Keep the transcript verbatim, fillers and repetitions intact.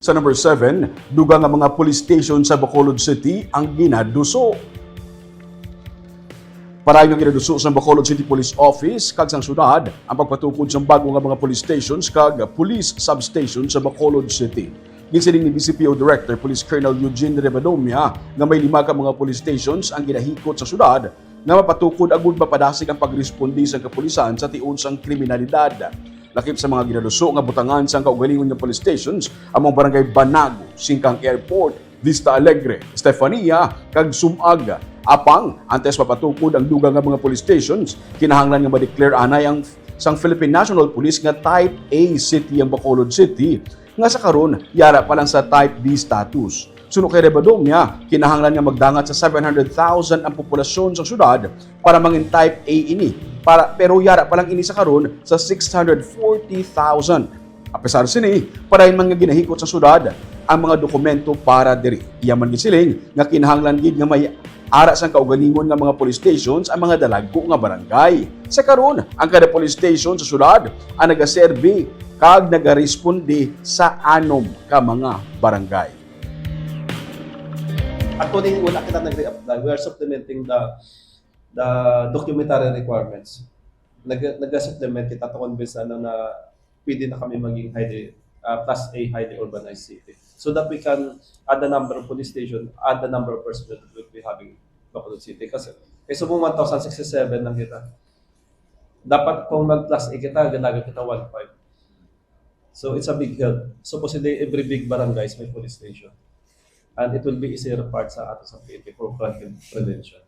Sa number seven, dugang nga mga police station sa Bacolod City ang ginaduso. Paray nga ginaduso sa Bacolod City Police Office kag sang syudad ang pagpatukod sang bago nga mga police stations kag police substation sa Bacolod City. Ginsiling ni D C P O Director Police Colonel Eugene Rebadomia nga may lima ka mga police stations ang ginahikot sa syudad nga mapatukod agud mapadasig ang pagresponde sang kapulisan sa tion sang kriminalidad. Lakip sa mga ginaduso nga butangan sang kaugalingon nga police stations amo ang Barangay Banago, Singkang Airport, Vista Alegre, Estefania, kag Sumag. Apang, antes mapatukod ang dugang nga mga police stations, kinahanglan nga ma-declare anay ang sang Philippine National Police nga Type A City ang Bacolod City, nga sa karon yara pa lang sa Type B status. Suno kay Rebadomia, kinahanglan nga magdangat sa seven hundred thousand ang populasyon sa syudad para mangin Type A ini, para, pero yara pa lang ini sa karon sa six hundred forty thousand. Apesar sini, padayon man nga ginahikot sa syudad ang mga dokumento para diri. Iya man gisiling nga kinahanglan gid nga may ara sang kaugalingon nga mga police stations ang mga dalagko nga barangay. Sa karon, ang kada police station sa syudad ang nagaserbi kag nagaresponde sa anom ka mga barangay. Actually, wala kita nag-reapply. We are supplementing the the documentary requirements. Nag nag-supplement kita to convince ano na pwede na kami maging highly uh, class A highly urbanized city. So that we can add the number of police station, add the number of personnel that we'll be having in Bacolod City. Kasi kay subong one thousand sixty-seven lang kita. Dapat kung mag class A kita, ganagan kita one five. So it's a big help. Supposedly every big barangays may police station. And it will be easier part sa ato sa P N P for crime prevention.